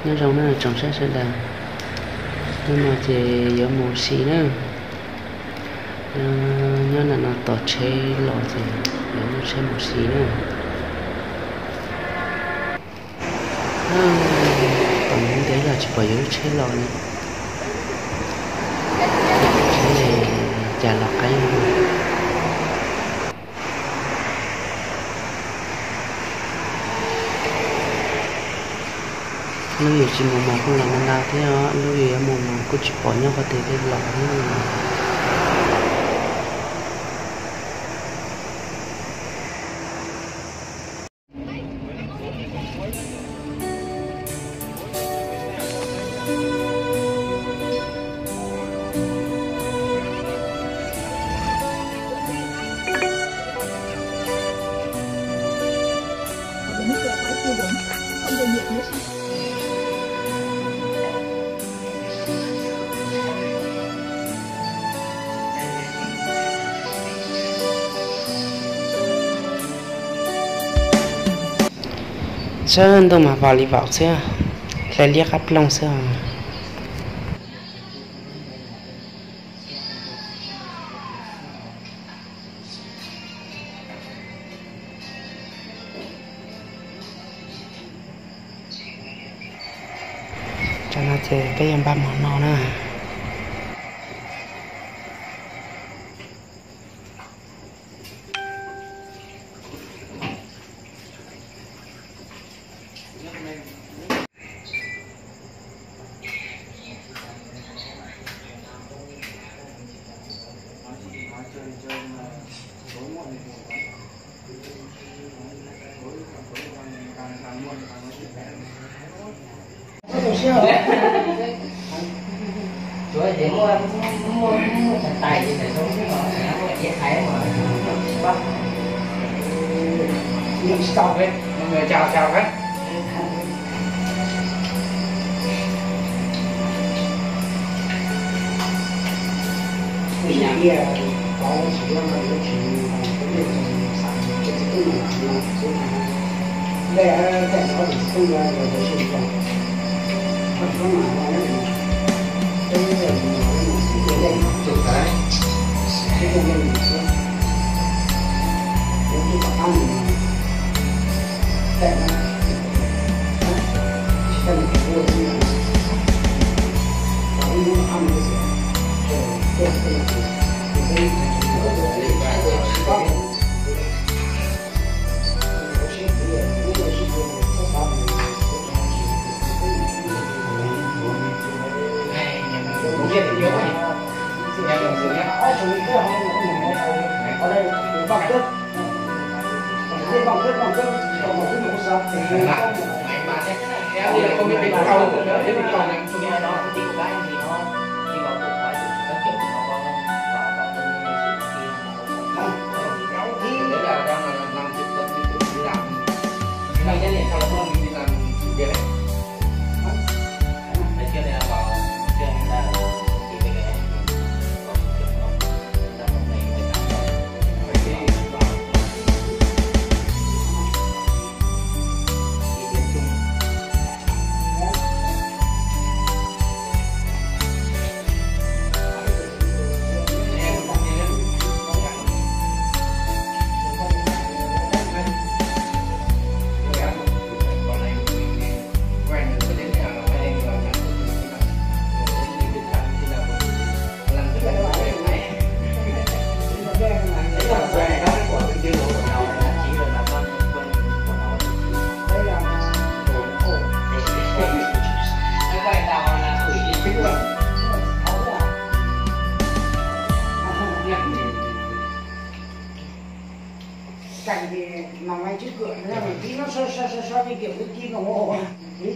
Nyob zoo na tsoom saib sawv daws, hnub no ces yuav mus si na. Nyob ntawm no tos tsheb los ces yuav muaj tsheb mus si na. Tos ntev los tsis pom yuav lub tsheb los li. Tsheb cas los qab. Lub yus tsis mus mos kuj los ntau ntau thiab, lub yus yuav mus mos kuj tsis pom nyob qhov twg thiab los. Sab ntuj mas vau li vau xwb, hle liab qab ploog xwb. Tsam no ces peb yuav npaj mov no na. Cành thì mà mày trước cửa nó ra, mày tí nó so so so so cái kiểu cái kia nó ngộ. Tí.